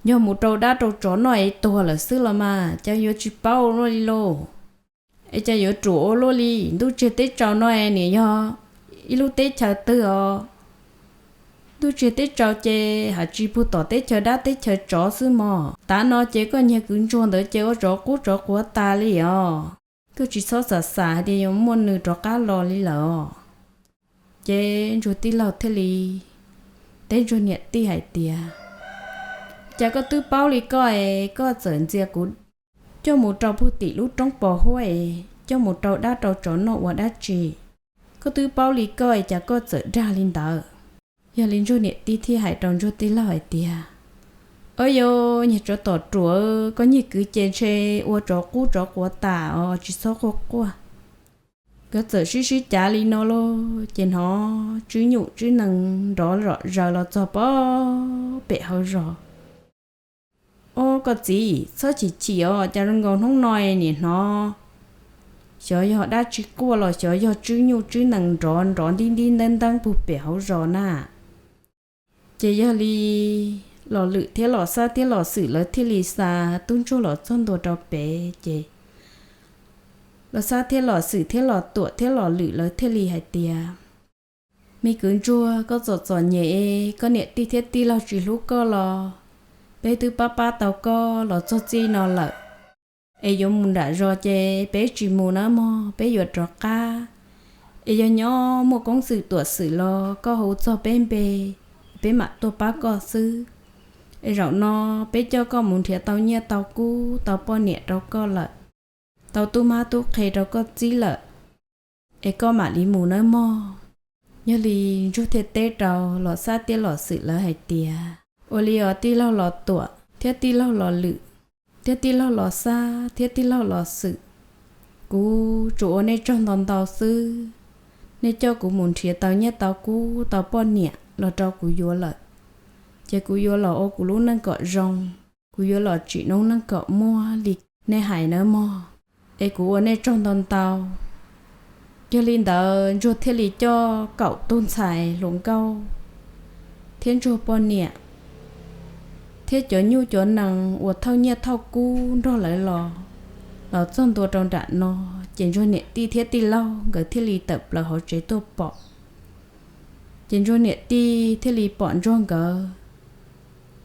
yog mus rau dab rau tsov noj es tuag lawm xwb los mas, cas yuav tsis paub ua luaj li lauj? Es cas yuav ruam ua luaj li? Ntuj teb tsaus no es nws yog ib lub teb chaws twg os? Ntuj teb tsaus ces hais tsis puag tom teb chaws dab teb chaws tsov xwb mog. Tav no ces koj niag kwv ntsuag ntawd ces ua tsov qub tsov quav tas li os. Koj tsis txhob xav xav hais tias yuav muaj nws rov qab los li lawm os. Ces ntsuag tij laug thiaj li teb ntsuag niam tij hais tias, cas koj twb paub li koj es koj txawm ntxias kuv coj mus rau puag tim lub roob pos huab es coj mus rau dab rau tsov noj ua dab tsi? Koj twb paub li koj es cas koj txawm dag li ntawd? Yog li ntsuag niam tij thiaj hais rau ntsuag tij laug hais tias, o yau, niag tsov tom ruam, koj niag kwv ces ntshe ua tsov qub tsov quav tas os, tsis txhob quaj quaj. Nkawd txawm sib sib cav li no lauj, ces hnov tswb nyuj tswb nees nrov zom zaws los txog pem hauv zos. Ob, koj txiv, txhob chim chim os, cas zoo nkaus hnub no niam hnov xyov yog dab tsi quaj los xyov yog tswb nyuj tswb nees nrov nrov ntib ntib nteeb nteeb puag pem hauv zos na. Ces yog li Los Lwm thiab Los Xab thiab Los Xwm lawv thiaj li xa tub ntsuag los txog ntua rau pem ces Los Xab thiab Los Xwm thiab Los Tuam thiab Los Lwm lawv thiaj li hais tias, me kwv ntsuag, koj txom txom nyem, koj niam tij thiab tij laug tsis hlub koj los peb twb pab pab tau koj los txog txij no lawm. Es yuav mus nram zos ces peb tsis mus nawb mog, peb yuav rov qab. Es yog nyob muaj koob xwm tuam xwm los koj hu txog peb npe, peb mam tuaj pab koj xwb. Es zaum no peb coj koj mus nrhiav tau nyiaj tau kub tau poj niam rau koj lawm, tau tub mab tub qhe rau koj txib lawm, es koj mam li mus nawb mog. Yog li Ntsuag thiaj teb rau Los Xab thiab Los Xwm lawv hais tias, ua li os tij laug Los Tuam thiab tij laug Los Lwm thiab tij laug Los Xab thiab tij laug Los Xwm, kuv tsuas ua nej tsaug ntau ntau xwb. Nej coj kuv mus nrhiav tau nyiaj tau kub tau poj niam los rau kuv yuav lawm, ces kuv yuav los ua kuv lub neej kom zoo, kuv yuav los tsim noob neej kom muaj li nej hais nawb mog. Es kuv ua nej tsaug ntau ntau. Yog li ntawd Ntsuag thiaj li coj kaum tug ntxhais hluas nkauj thiab Ntsuag poj niam thiab cov nyuj cov nees uas thauj nyiaj thauj kub nrog lawv los, los txog ntua rau nram no, ces Ntsuag niam tij thiab tij laug nkawd thiaj li tawm plaws hauv tsev tuaj pom. Ces Ntsuag niam tij thiaj li pom Ntsuag nkawd,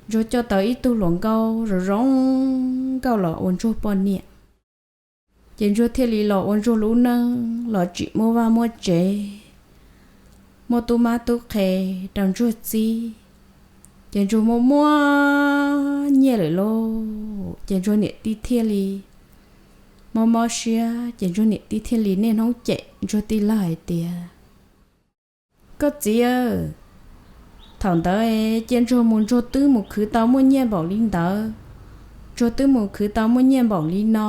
Ntsuag coj tau ib tug hluas nkauj zoo zoo nkauj los ua Ntsuag poj niam. Ces Ntsuag thiaj li los ua Ntsuag lub neej los tsim muaj vaj muaj tsev, muaj tub mab tub qhe rau Ntsuag txib. Ces Ntsuag muaj muaj nyiaj lawm lauj, ces Ntsuag niam tij thiaj li mob mob siab, ces Ntsuag niam tij thiaj li niaj hnub cem Ntsuag tij laug hais tias, koj txiv, thaum ntawd cia Ntsuag mus Ntsuag twb mus khwv tau muaj nyiaj npaum li ntawd, Ntsuag twb mus khwv tau muaj nyiaj npaum li no,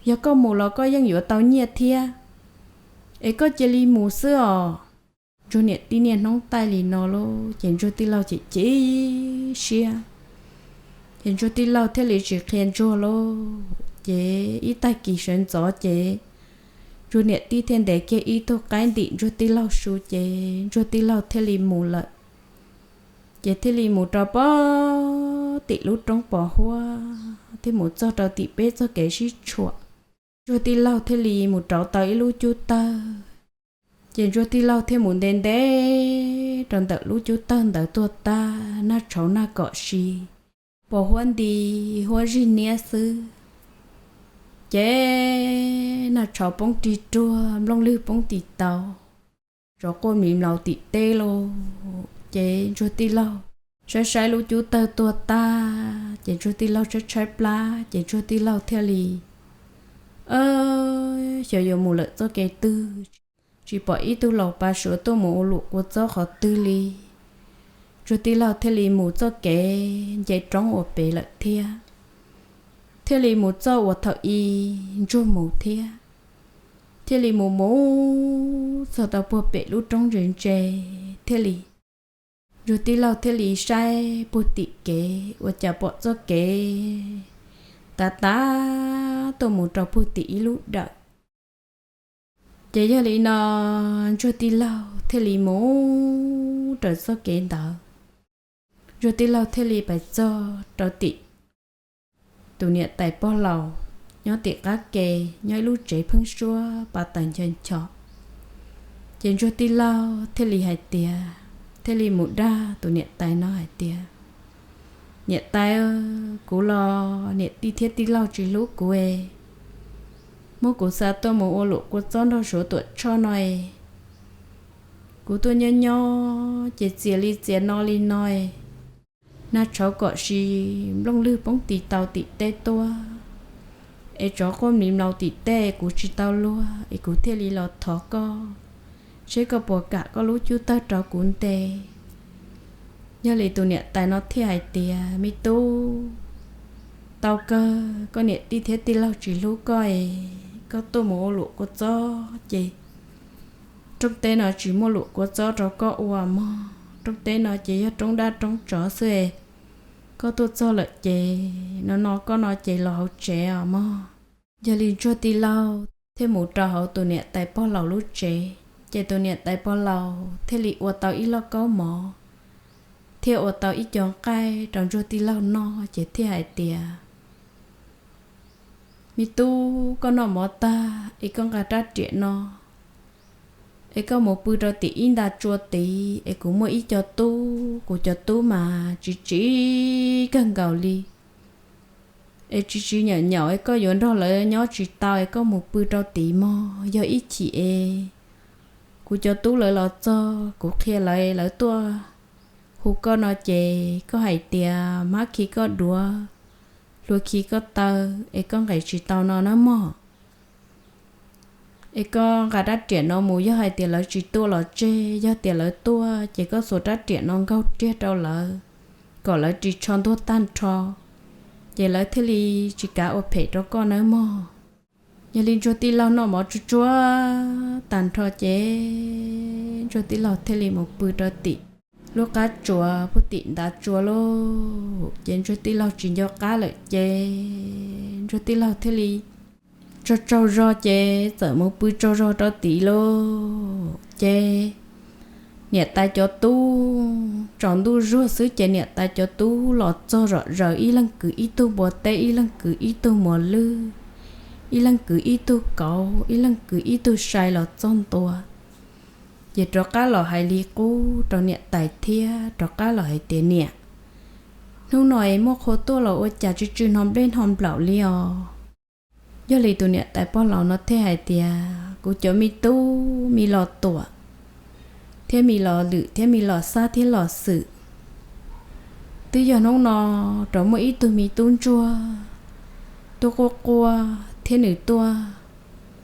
yog koj mus los koj yeej yuav tau nyiaj thiab, es koj cia li mus xwb os. Ntsuag niam tij niaj hnub taij li no lauj, ces Ntsuag tij laug chim chim siab, ces Ntsuag tij laug thiaj li tsis qhia Ntsuag lauj. Ces ib tag kis sawv ntxov ces Ntsuag niam tij thiaj ntes kiag ib tug qaib ntim Ntsuag tij laug su, ces Ntsuag tij laug thiaj li mus lawm. Ces thiaj li mus rau pem tim lub roob Pos Huab, thiaj mus txog rau tim peb txoj kev sib tshuam. Ntsuag tij laug thiaj li mus rauv tau ib lub cub tawg, ces Ntsuag tij laug thiaj mus nte nte rau ntawm lub cub tawg ntawd tuag tag, nag tshauv nag kom si, Pos Huab nti huab zig niab xwb. Ces nag tshauv poob rig ruag, nplooj lwg poob tis tau, tsov quaj mlis mlaus tim teb lauj. Ces Ntsuag tij laug saib saib lub cub tawg tuag tag, ces Ntsuag tij laug tshaib tshaib plab, ces Ntsuag tij laug thiaj li, xyov yuav mus lawm txoj kev twg, tsis pom ib tug laus pav suav tuaj mus ua luam kua txob qhov twg li. Ntsuag tij laug thiaj li mus txoj kev nce roob ua pem lawm thiab, thiaj li mus txoj uas thaum i Ntsuag mus thiab, thiaj li mus mus txog tau puag pem lub roob ntse ntse, thiaj li Ntsuag tij laug thiaj li saib puag tim kev ua cas pom txoj kev tav tav tuaj mus rau puag tim ib lub dawm. Ces yog li no Ntsuag tij laug thiaj li mus raws txoj kev ntawd. Ntsuag tij laug thiaj li pais txog rau tim tus niam tais pog laus nyob tim qab ke, nyob ib lub tsev pheeb suab pa taws ncho ncho. Ces Ntsuag tij laug thiaj li hais tias, thiaj li mus dag tus niam tais no hais tias, niam tais, kuv los niam tij thiab tij laug tsis hlub kuv es, muab kuv xa tuaj mus ua luam kua txob nrog Suav Tuam Tshoj no es, kuv tuaj nyob nyob ces txias li txias no li no es, nag tshauv kom si, nplooj lwg poob tis tau tim teb tuaj, es tsov quaj mlis mlaus tim teb kuv tsis tau luag es kuv thiaj li los thov koj, seb koj puas kam koj lub cub tawg rau kuv nte. Yog li tus niam tais no thiaj hais tias, me tub, tau kawg, koj niam tij thiab tij laug tsis hlub koj es, koj tuaj mus ua luam kua txob ces Rooj teb no tsis muaj luam kua txob rau koj ua mog, rooj teb no ces yog roob dab roob tsov xwb. Koj tuaj txog lawm ces no no koj no ces los hauv tsev os mog. Yog li Ntsuag tij laug thiaj mus rau hauv tus niam tais pog laus lub tsev, ces tus niam tais pog laus thiaj li ua tau ib lauj kaub mov, thiaj ua tau ib co nqaij rau Ntsuag tij laug noj, ces thiaj hais tias, Me tub, koj noj mov tag es koj nqa rab riam no es koj mus pw rau tim ib nta tsua tid, es kuv muaj ib co tub, kuv cov tub mas tsis tsim kawg nkaus li, es tsis tsis nyaum nyaum es koj yuav nrog lawv nyob tsis tau, es koj mus pw rau tid mog. Yog ib chim es kuv cov tub lawv los txog, kuv qhia lawv, lawv tuaj hu koj no ces koj hais tias hmab khi koj duav, hlua khi koj taw, es koj nqes tsis tau no na mog. Es koj nqa rab riam no mus, yog hais tias lawv tsis tuaj los tseg, yog tias lawv tuaj ces koj xuas rab riam no nkaug riag rau lawv, kom lawv ris tsho ntuag tag nrho, ces lawv thiaj li tsis kav ua phem rau koj nawb mog. Yog li Ntsuag tij laug noj mov tsuag tsuag tag nrho ces Ntsuag tij laug thiaj li mus pw rau tim lub qab tsuas puag tim ntav tsua lauj. Ces Ntsuag tij laug tsis nco qab lawm ces Ntsuag tij laug thiaj li tsaug tsaug zog ces txawm mus pw tsaug zog rau tid lauj. Ces niam tais cov tub, tsaus ntuj zuag xwb ces niam tais cov tub los txog zom zaws, ib leeg kwv ib tug npua teb, ib leeg kwv ib tug muas lwj, ib leeg kwv ib tug kauv, ib leeg kwv ib tug sai los txog ntua. Ces rov qab los hais li qub rau niam tais thiab rov qab los hais tias, Niam, hnub no es muaj qhua tuaj los ua cas tsw tsw hno nplej hno nplaum li os? Yog li tus niam tais pog laus no thiaj hais tias, Kuv cov me tub me Los Tuam thiab me Los Lwm thiab me Los Xab thiab Los Xwm, twb yog hnub no rov muaj ib tug me tub ntsuag tuaj quaj quaj thiab nws tuaj,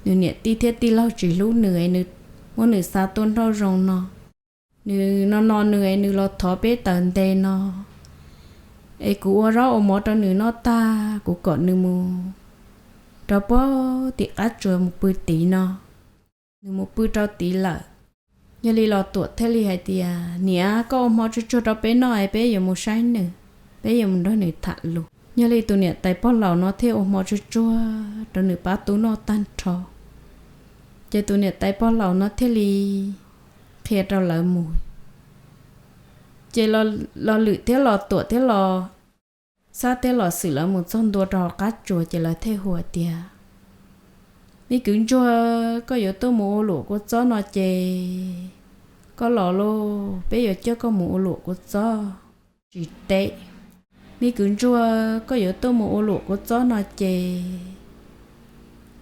nws niam tij thiab tij laug tsis hlub nws, nws muab nws xa tuaj nrauj zoo no. Nws no no nws, nws los thov peb taws nte no, es kuv ua zaub ua mov rau nws noj tag, kuv kom nws mus rau puag tim qab tsuas mus pw tid no. Nws mus pw rau tid lawm. Yog li Los Tuam thiaj li hais tias, Niam, koj ua hmo tsuag tsuag rau peb noj es peb yuav mus saib nws, peb yuav mus nrog nws tham lus. Yog li tus niam tais pog laus no thiaj ua hmo tsuag tsuag rau nws pab tub noj tag nrho, ces tus niam tais pog laus no thiaj li qhia rau lawv mus. Ces Los Lwm thiab Los Tuam thiab Los Xab thiab Los Xwm lawv mus txog ntua rau hauv qab tsuas ces lawv thiaj hu tias, Me kwv ntsuag, koj yuav tuaj mus ua luam kua txob no ces koj los lauj, peb yuav coj koj mus ua luam kua txob. Tsis teb. Me kwv ntsuag, koj yuav tuaj mus ua luam kua txob no ces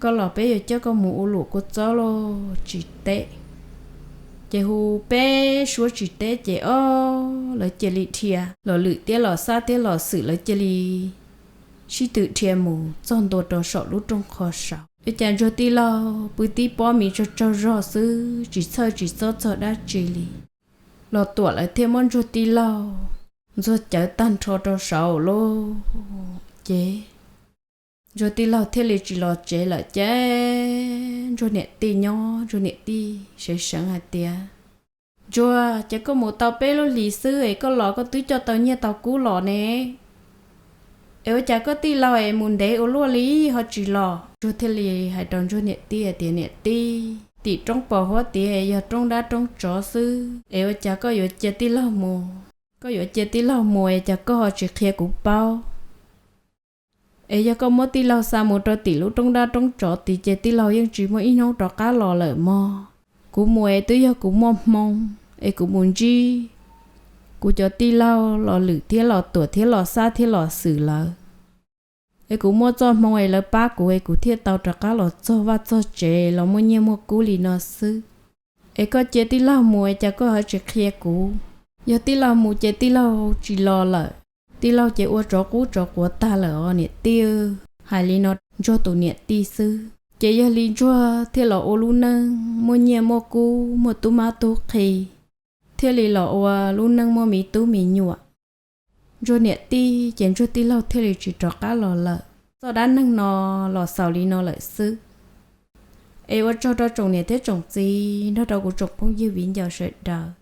koj los peb yuav coj koj mus ua luam kua txob lauj. Tsis teb. Ces hu peb suab tsis teb ces ob lawv cia li dhia, Los Lwm thiab Los Xab thiab Los Xwm lawv cia li sib tw dhia mus txog ntua rau saum lub rooj qho saud. Ua cas Ntsuag tij laug pw tib pob mis tsaug tsaug zog xwb, tsis txhawj tsis txob txog dab tsi li. Los Tuam lawv thiaj muab Ntsuag tij laug ntxuag cawv tag nrho rau saud lauj. Ces Ntsuag tij laug thiaj li tsis los tsev lawm ces Ntsuag niam tij nyob, Ntsuag niam tij seev seev hais tias, Ntsuag, ces koj mus tau peb lub hlis xwb es koj los koj twb coj tau nyiaj tau kub los ne, es ua cas koj tij laug es mus ntev ua luaj li ho tsis los? Ntsuag thiaj li hais rau Ntsuag niam tij hais tias, Niam tij, tim roob Pos Huab tid yog roob dab roob tsov xwb, es ua cas koj yuav cia tij laug mus? Koj yuav cia tij laug mus es cas koj ho tsis qhia kuv paub? Es yog koj muab tij laug xa mus rau tim lub roob dab roob tsov tid ces tij laug yeej tsis muaj ib hnub rov qab los lawm mog. Kuv mus es twb yog kuv muaj hmoo, es kuv mus ntsib kuv cov tij laug Los Lwm thiab Los Tuam thiab Los Xab thiab Los Xwm lawv. Es kuv muaj txoj hmoo es lawv pab kuv es kuv thiaj tau rov qab los txog vaj txog tsev los muaj nyiaj muaj kub li no xwb. Es koj cia tij laug mus es cas koj ho tsis qhia kuv? Yog tij laug mus ces tij laug tsis los lawm. Tij laug ces ua tsov qub tsov quav tag lawm os niam tij. Hais li no Ntsuag tus niam tij xwb. Ces yog li Ntsuag thiaj los ua lub neej muaj nyiaj muaj kub, muaj tub mab tub qhe, thiaj li los ua lub neej muaj me tub me nyuam. Ntsuag niam tij ces Ntsuag tij laug thiaj li tsis rov qab los lawm. Txoj dab neeg no los xaus li no lawm xwb. Es ua tsaug rau tsoom niam thiab tsoom txiv nrog rau kuv tsoom phooj ywg viv ncaus sawv daws.